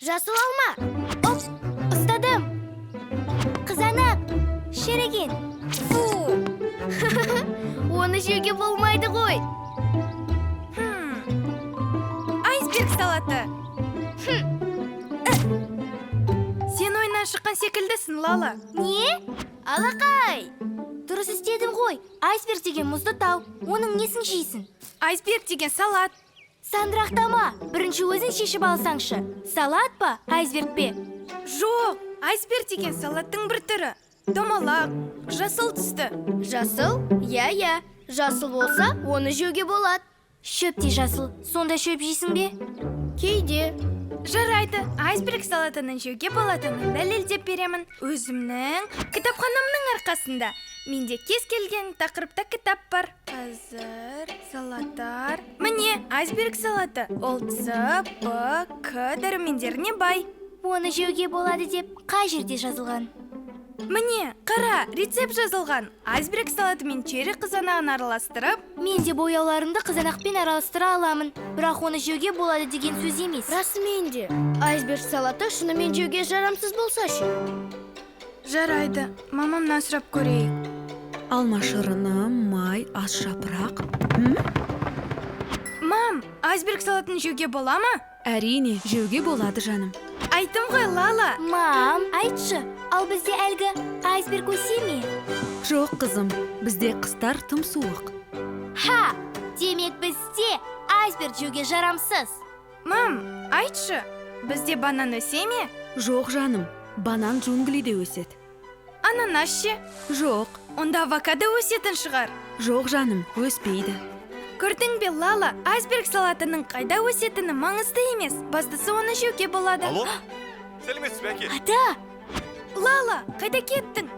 Жасыл алма. Оп, ұстадым. Қызанақ, шіріген. Фу! Оны жеуге болмайды ғой. Айсберг салаты. Сен ойыннан шыққан секілдісің, Лала. Не? Алақай! Дұрыс істедім ғой. Айсберг деген мұзды тау. Оның несін жейсің? Айсберг деген салат. Сандырақтама. Бірінші өзің шешіп алсаңшы. Салат па, айсберг пе? Жоқ, айсберг деген салаттың бір түрі. Домалақ, жасыл түсті. Жасыл? Иә, иә. Жасыл болса, оны жеуге болады. Шөп те жасыл. Сонда шөп жейсің бе? Кейде. Жарайды, айсберг салатының жеуге болатынын дәлелдеп беремін. Өзімнің кітапханамның арқасында. Менде кез келген тақырыпта кітап бар. Қазір салаттар. Міне, айсберг салаты. Ол С, П, К дәрумендеріне бай. Оны жеуге болады деп қай жерде жазылған? Міне, қара, рецепт жазылған. Айсберг салаты мен черри қызанағын араластырып, Мен де бояуларымды қызанақпен араластыра аламын. Бірақ оны жеуге болады деген сөз емес. Расымен де. Айсберг салаты шынымен жеуге жарамсыз болса ше? Жарайды, мамамнан сұрап көрейік. Алма шырыны, май, ас жапырақ. Мам, айсберг салатын жеуге бола ма? Әрине, жеуге болады, жаным. Айттым ғой, Лала. Мам, айтшы, ал бізде әлгі айсберг өсе ме? Жоқ, қызым, бізде қыстар тым суық. Ха! Демек бізде айсберг жеуге жарамсыз. Мам, айтшы, бізде банан өсе ме? Жоқ, жаным, банан джунглиде өседі. Ананас ше? Жоқ, Онда авокадо өсетін шығар. жоқ, жаным, өспейді. Көрдің бе, Лала, айсберг салатының қайда өсетіні маңызды емес. Бастысы оны жеуге болады. Алло? Сәлеметсіз бе, әке? Ата! Лала, қайда кеттің?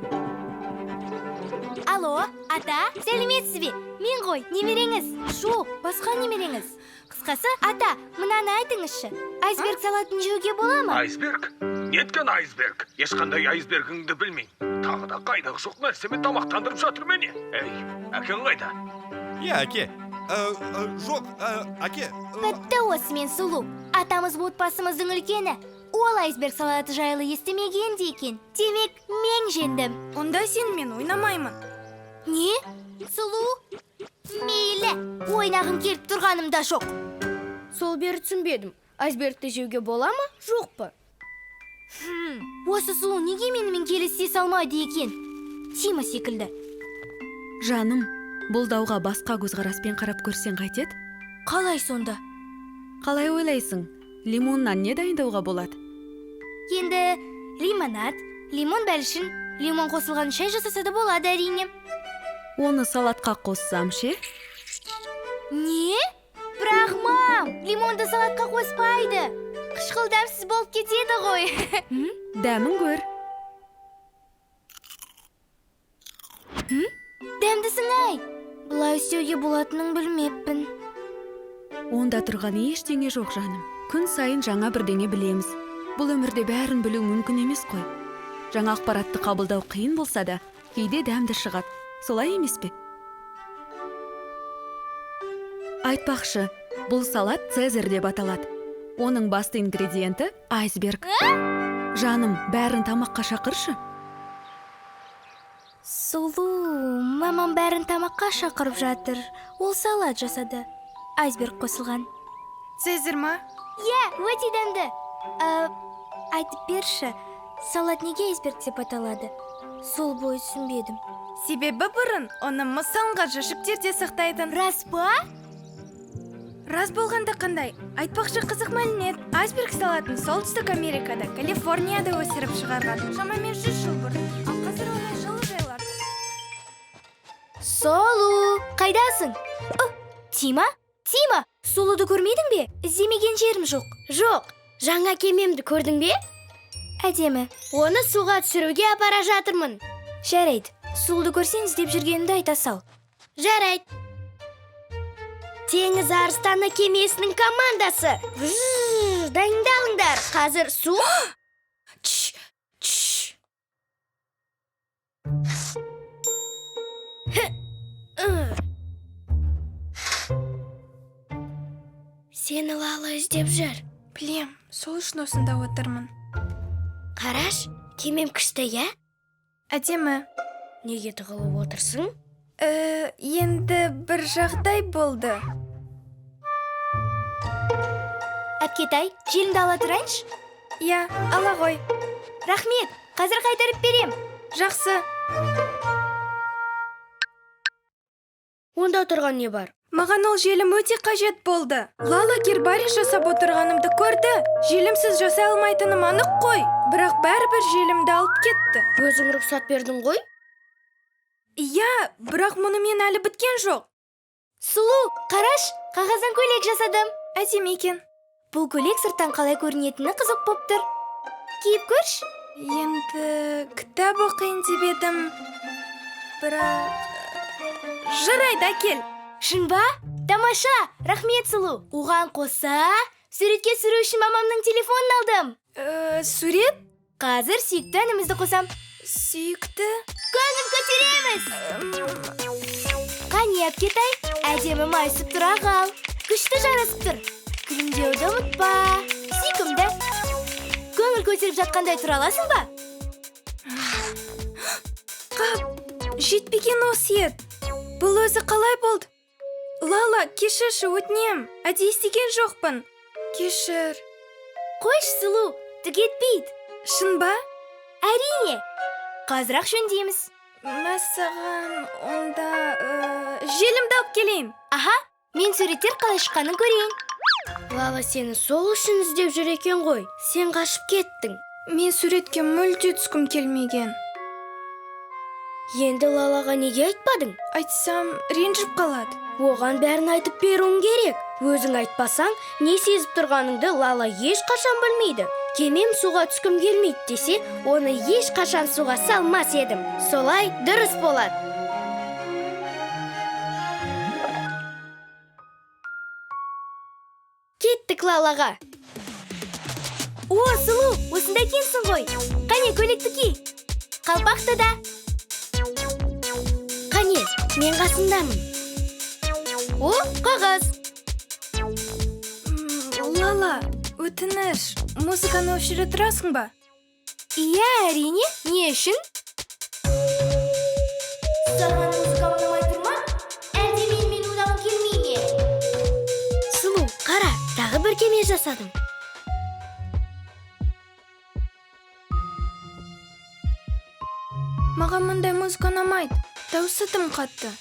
Алло, ата, сәлеметсіз бе? Мен ғой, немереңіз. Жоқ, басқа немереңіз. Қысқасы, ата, мынаны айтыңызшы. Айсберг салатын жеуге бола ма? Айсберг? Неткен айсберг? Ешқандай айсбергіңді білмеймін. Тағы да қайдағы жоқ нәрсемен тамақтандырып жатыр мені. Ей, әкең қайда? Иә, әке. Жоқ, әке. Бітті осымен, сұлу. Атамыз отбасымыздың үлкені. Ол айсберг салаты жайлы естімеген де екен. Демек, мен жеңдім. Онда сенімен ойнамаймын. Не? Сұлу? Мейлі, ойнағым келіп тұрғаным да жоқ. Сол бері түсінбедім. Айсбергті жеуге бола ма, жоқ па? Осы сұлу неге менімен келісе салмайды екен? Тима секілді. Жаным, бұл дауға басқа көзқараспен қарап көрсең қайтеді? Қалай сонда? Қалай ойлайсың? Лимоннан не дайындауға болады? Енді лимонад, лимон бәлішін, лимон қосылған шай жасаса да болады әрине. Оны салатқа қоссам ше? Не? Бірақ мам, лимонды салатқа қоспайды. Қышқыл дәмсіз болып кетеді ғой. Дәмін көр. Дәмдісің ай. Бұлай істеуге болатынын білмеппін. Онда тұрған ештеңе жоқ, жаным. Күн сайын жаңа бірдеңе білеміз. Бұл өмірде бәрін білу мүмкін емес қой. Жаңа ақпаратты қабылдау қиын болса да, кейде дәмді шығады. Солай емес пе? Айтпақшы, бұл салат Цезарь деп аталады. Оның басты ингредиенті айсберг. Жаным, бәрін тамаққа шақыршы. Сұлу, мамам бәрін тамаққа шақырып жатыр. Ол салат жасады. Айсберг қосылған. Цезарь ма? Иә, өте дәмді. Айтып берші, салат неге айсберг деп аталады? Сол бойы түсінбедім. Себебі бұрын оны мұз салынған жәшіктерде сақтайтын. Рас па? Рас болғанда қандай? Айтпақшы, қызық мәлімет. Айсберг салатын Солтүстік Америкада, Калифорнияда өсіріп шығарған. Шамамен 100 жыл бұрын. Ал қазір оны жылыжайлар. Сұлу, қайдасың? О, Тима? Тима, Сұлуды көрмедің бе? Іздемеген жерім жоқ. Жоқ, жаңа кемемді көрдің бе? Әдемі. Оны суға түсіруге апара жатырмын. Жарайды. Сұлуды көрсең іздеп жүргенімді айта сал. Жарайды. Теңіз арыстаны кемесінің командасы. Вжжж, дайындалыңдар. Қазір су... Чш, чш. Сені Лала іздеп жүр. Білем, сол үшін осында отырмын. Қараш, кемем күшті, иә? Әдемі. Неге тығылып отырсың? Енді бір жағдай болды. Әпкетай, желімді ала тұрайыншы? Иә, ала ғой. Рахмет, қазір қайтарып берем. Жақсы. Онда тұрған не бар? Маған ол желім өте қажет болды. Лала гербарий жасап отырғанымды көрді. Желімсіз жасай алмайтыным анық қой. Бірақ бәрібір желімді алып кетті. Өзің рұқсат бердің ғой? Иә, бірақ мұнымен әлі біткен жоқ. Сұлу, қараш, қағаздан көйлек жасадым. Әдемі екен. Бұл көйлек сырттан қалай көрінетіні қызық боп тұр. Киіп көрші. Енді кітап оқиын деп едім. Бірақ жарайды, әкел. Шын ба? Тамаша! Рахмет, Сұлу. Оған қоса, суретке түсіру үшін мамамның телефонын алдым. Сурет? Қазір сүйікті әнімізді қосам. Сүйікті? Көңіл көтереміз! Қане, әпкетай, әдемі майысып тұра қал. Күшті жарасып тұр. Күлімдеуді ұмытпа. Сүйкімді. Көңіл көтеріп жатқандай тұра аласың ба? Қап, жетпеген осы ет. Бұл өзі қалай болды? Лала, кешірші, өтінем. Әдейі істеген жоқпын. Кешір. Қойшы, Сұлу, түк етпейді. Шын ба? Әрине. Қазір-ақ жөндейміз. Мәссаған, онда желімді алып келейін. Аха, мен суреттер қалай шыққанын көрейін. Лала сені сол үшін іздеп жүр екен ғой. Сен қашып кеттің. Мен суретке мүлде түскім келмеген. Енді Лалаға неге айтпадың? Айтсам, ренжіп қалады. Оған бәрін айтып беруің керек. Өзің айтпасаң, не сезіп тұрғаныңды Лала ешқашан білмейді. Кемем суға түскім келмейді десе, оны ешқашан суға салмас едім. Солай дұрыс болады. Кеттік Лалаға. О, Сұлу, осында екенсің ғой. Қане, көйлекті ки. Қалпақты да. Қане, мен қасындамын. О, қағаз. Лала, өтініш, музыканы өшіре тұрасың ба? Иә, әрине. Не үшін? Саған музыка ұнамай тұр ма? Әлде менімен ойнағың келмей ме? Сұлу, қара, тағы бір кеме жасадым. Маған мұндай музыка ұнамайды. Дауысы тым қатты.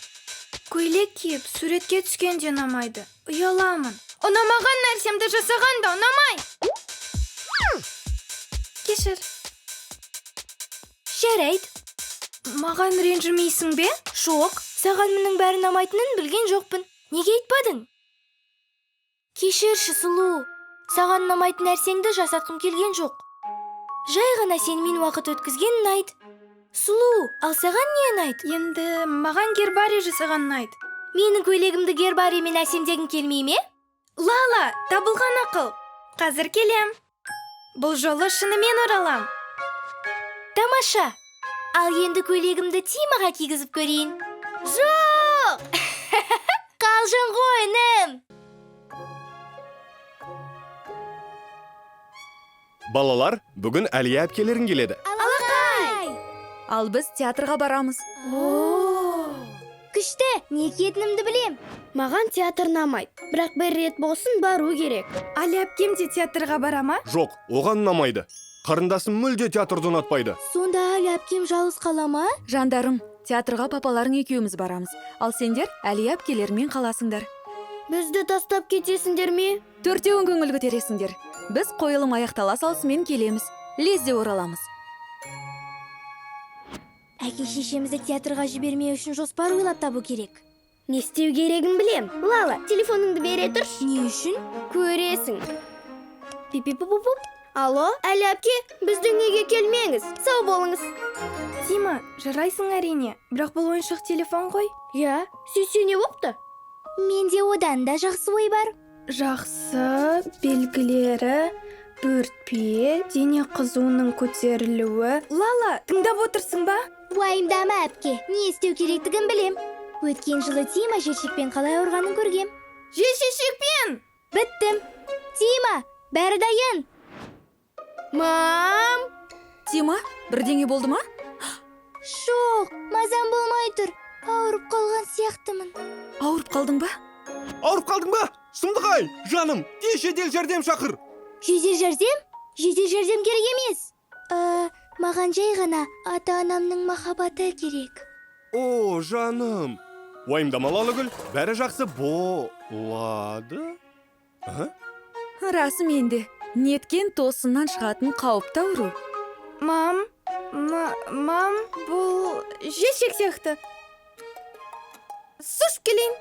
Көйлек киіп, суретке түскен де ұнамайды. Ұяламын. Ұнамаған нәрсемді жасаған да ұнамай. Кешір. Жарайды. Маған ренжімейсің бе? Жоқ, саған мұның бәрі ұнамайтынын білген жоқпын. Неге айтпадың? Кешірші, Сұлу. Саған ұнамайтын нәрсеңді жасатқым келген жоқ. Жай ғана сенімен уақыт өткізген ұнайды. Сұлу, ал саған не ұнайды? Енді маған гербарий жасаған ұнайды. Менің көйлегімді гербариймен әсемдегің келмей ме? Лала, табылған ақыл. Қазір келем. Бұл жолы шынымен оралам. Тамаша. Ал енді көйлегімді Тимаға кигізіп көрейін. Жоқ! Қалжың ғой, інім. Балалар, бүгін Әлия әпкелерің келеді. Алақай! Ал біз театрға барамыз. Күшті, не киетінімді білем. Маған театр ұнамайды, бірақ бір рет болсын бару керек. Әлия әпкем де театрға бара ма? Жоқ, оған ұнамайды. Қарындасым мүлде театрды ұнатпайды. Сонда Әлия әпкем жалғыз қала ма? Жандарым, театрға папаларың екеуміз барамыз. Ал сендер Әлия әпкелерімен қаласыңдар. Бізді тастап кетесіңдер ме? Төртеуің көңіл көтересіңдер. Біз қойылым аяқтала салысымен келеміз. Лезде ораламыз. Әке шешемізді театрға жібермеу үшін жоспар ойлап табу керек. Не істеу керегін білем. Лала, телефоныңды бере тұршы. Не үшін? Көресің. Пип-пип-пуп-пуп. Алло, Әлия әпке, біздің үйге келмеңіз. Сау болыңыз. Тима, жарайсың әрине, бірақ бұл ойыншық телефон ғой. Иә, сөйтсе не бопты? Менде одан да жақсы ой бар. Жақсы белгілері бөртпе, дене қызуының көтерілуі. Лала, тыңдап отырсың ба? Уайымдама, әпке, не істеу керектігін білем. Өткен жылы Тима желшекпен қалай ауырғанын көргем. Желшекпен! Біттім. Тима, Бәрі дайын. Мам! Тима, бірдеңе болды ма? Жоқ, мазам болмай тұр. Ауырып қалған сияқтымын. Ауырып қалдың ба? Ауырып қалдың ба? Сұмдық ай, жаным, тез жедел жәрдем шақыр. Жедел жәрдем? Жедел жәрдем керек емес. Маған жай ғана ата-анамның махаббаты керек. О, жаным. Уайымдама, Лалагүл, бәрі жақсы болады. А? Расымен де, неткен тосыннан шығатын қауіпті ауру. Мам, мам, бұл желшек сияқты. Су ішіп келейін.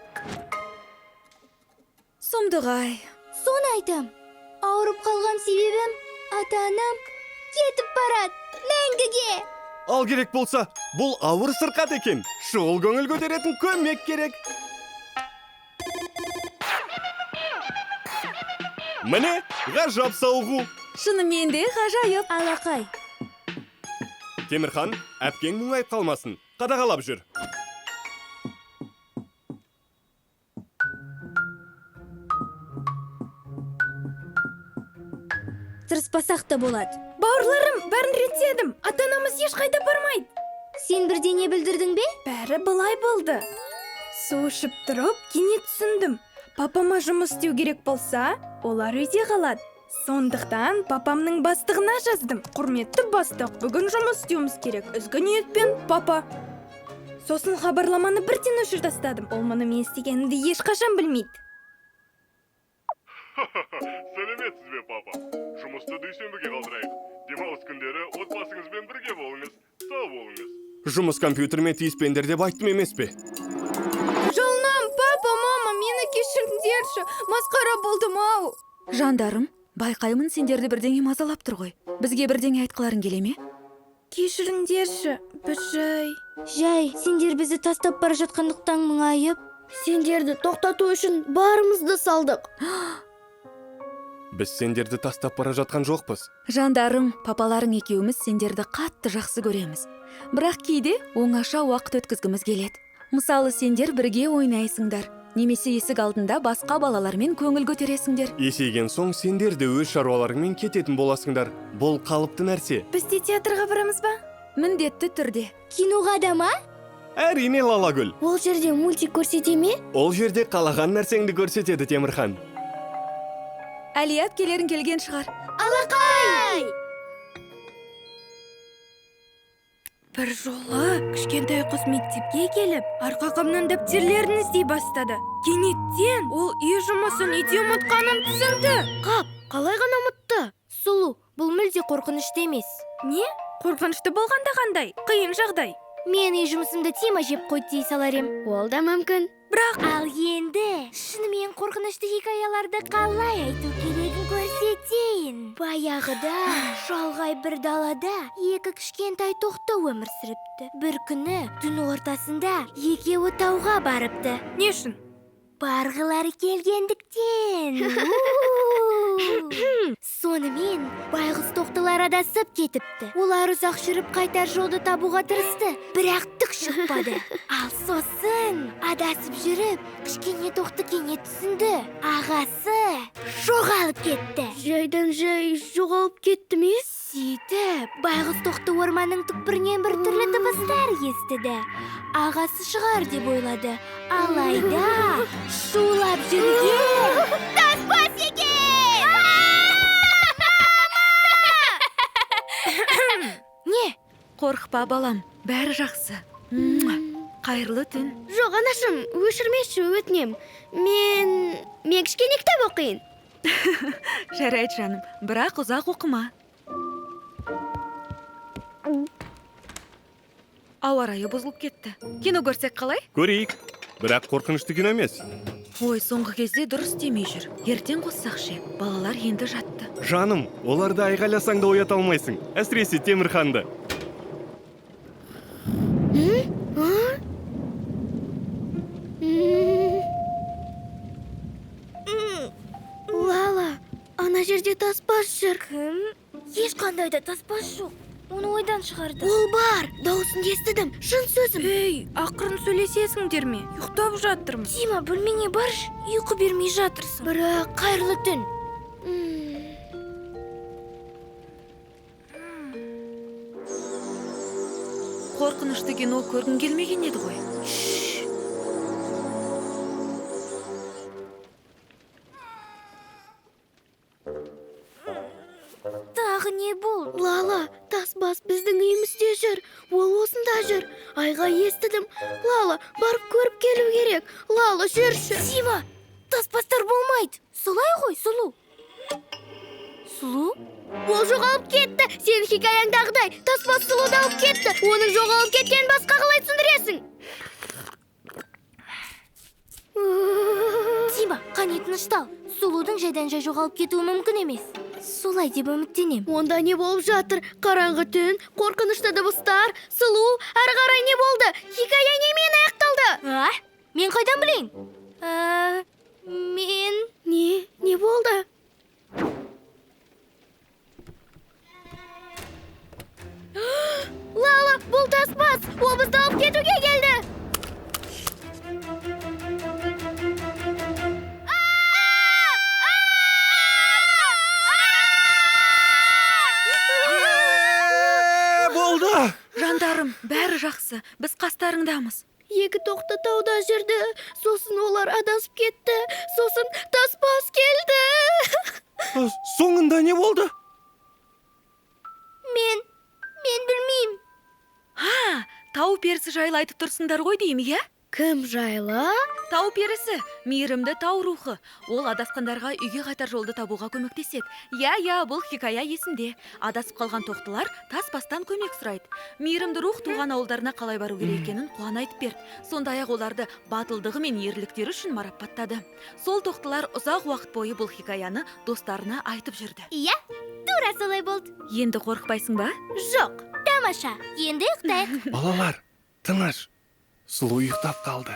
Сұмдық ай. Соны айтам. Ауырып қалған себебім ата-анам кетіп барады мәңгіге. Ал керек болса, бұл ауыр сырқат екен. Шұғыл көңіл көтеретін көмек керек. Міне, ғажап сауығу. Шынымен де ғажайып. Алақай. Темірхан, әпкең мұңайып қалмасын. Қадағалап жүр. Тырыспасақ та болады. Бауырларым, бәрін реттедім. Ата-анамыз ешқайда бармайды. Сен бірдеңе білдірдің бе? Бәрі былай болды. Су ішіп тұрып, кенет түсіндім. Папама жұмыс істеу керек болса, олар үйде қалады. Сондықтан папамның бастығына жаздым. Құрметті бастық, бүгін жұмыс істеуіміз керек. Ізгі ниетпен, папа. Сосын хабарламаны бірден өшіріп тастадым. Ол мұны мен істегенімді ешқашан білмейді. Сәлеметсіз бе, папа? Жұмысты дүйсенбіге қалдырайық. Демалыс күндері отбасыңызбен бірге болыңыз. Сау болыңыз. Жұмыс компьютеріме тиіспеңдер деп айттым емес пе? Жалынам, папа, мама, мені кешіріңдерші. Масқара болдым ау. Жандарым, байқаймын, сендерді бірдеңе мазалап тұр ғой. Бізге бірдеңе айтқыларың келе ме? Кешіріңдерші, біз жай. Жай, сендер бізді тастап бара жатқандықтан мұңайып. Сендерді тоқтату үшін барымызды салдық. Біз сендерді тастап бара жатқан жоқпыз. Жандарым, папаларың екеуміз сендерді қатты жақсы көреміз. Бірақ кейде оңаша уақыт өткізгіміз келеді. Мысалы, сендер бірге ойнайсыңдар, немесе есік алдында басқа балалармен көңіл көтересіңдер. Есейген соң сендер де өз шаруаларыңмен кететін боласыңдар. Бұл қалыпты нәрсе. Біз де театрға барамыз ба? Міндетті түрде. Киноға да ма? Әрине, Лалагүл. Ол жерде мультик көрсете ме? Ол жерде қалаған нәрсеңді көрсетеді, Темірхан. Әлия әпкелерің келген шығар. Алақай! Бір жолы кішкентай қыз мектепке келіп, арқақамның дәптерлерін іздей бастады. Кенеттен ол үй жұмысын үйде ұмытқанын түсінді. Қап, қалай ғана ұмытты? Сұлу, бұл мүлде қорқынышты емес. Не? Қорқынышты болғанда қандай? Қиын жағдай. Мен үй жұмысымды Тима жеп қойды дей салар ем. Ол да мүмкін. Бірақ ал енді шынымен қорқынышты хикаяларды қалай айту керегін көрсетейін. Баяғыда шалғай бір далада екі кішкентай тоқты өмір сүріпті. Бір күні түн ортасында екеуі тауға барыпты. Не үшін? Барғылары келгендіктен. Сонымен байғұс тоқтылар адасып кетіпті. Олар ұзақ жүріп қайтар жолды табуға тырысты, бірақ түк шықпады. Ал сосын адасып жүріп, кішкене тоқты кенет түсінді. Ағасы жоғалып кетті. Жайдан жай жоғалып кетті ме? Сөйтіп, байғұс тоқты орманның түкпірінен бір түрлі дыбыстар естіді. Ағасы шығар деп ойлады. Алайда шулап жүрген тасбас екен! Не? Қорықпа, балам, бәрі жақсы. Қайырлы түн. Жоқ, анашым, өшірмеші, өтінем. Мен кішкене кітап оқиын. Жарайды, жаным, бірақ ұзақ оқыма. Ауа райы бұзылып кетті. Кино көрсек қалай? Көрейік. Бірақ қорқынышты кино емес. Ой, соңғы кезде дұрыс демей жүр. Ертең қоссақ ше, балалар енді жатты. Жаным, оларды айғайласаң да оята алмайсың. Әсіресе Темірханды. Лала, ана жерде тасбас жүр. Кім? Ешқандай да тасбас жоқ. Оны ойдан шығарды. Ол бар, дауысын естідім, шын сөзім. Ей, ақырын сөйлесесіңдер ме? Ұйықтап жатырмын. Тима, бөлмеңе баршы, ұйқы бермей жатырсың. Бірақ қайырлы түн. Қорқынышты кино көргің келмеген еді ғой. Тағы не болды? Лала, тасбас біздің үйімізде жүр. Ол осында жүр. Айға естідім. Лала, барып көріп келу керек. Лала, жүрші. Тима, тасбастар болмайды. Солай ғой, Сұлу. Сұлу? Ол жоғалып кетті. Сенің хикаяңдағыдай тасбас Сұлуды алып кетті. Оның жоғалып кеткенін басқа қалай түсіндіресің? Тима, қане тыныштал. Сұлудың жайдан-жай жоғалып кетуі мүмкін емес. Солай деп үміттенем. Онда не болып жатыр? Қараңғы түн, қорқынышты дыбыстар, Сұлу, әрі қарай не болды? Хикая немен аяқталды? А? Мен қайдан білейін? Мен... Не? Не болды? Лала, бұл тасбас! Ол бізді алып кетуге келді! Болды! Жандарым, бәрі жақсы. Біз қастарыңдамыз. Екі тоқты тауда жүрді. Сосын олар адасып кетті. Сосын тасбас келді. Соңында не болды? Мен білмеймін. Тау перісі жайлы айтып тұрсыңдар ғой деймін, иә? Кім жайлы? Тау перісі, мейірімді тау рухы. Ол адасқандарға үйге қайтар жолды табуға көмектеседі. Иә, бұл хикая есімде. Адасып қалған тоқтылар тасбастан көмек сұрайды. Мейірімді рух туған ауылдарына қалай бару керек екенін қуана айтып берді. Сондай-ақ оларды батылдығы мен ерліктері үшін марапаттады. Сол тоқтылар ұзақ уақыт бойы бұл хикаяны достарына айтып жүрді. Иә, тура солай болды. Енді қорықпайсың ба? Жоқ, тамаша. Енді ұйықтайық. Балалар, тыныш. Сұлу ұйықтап қалды.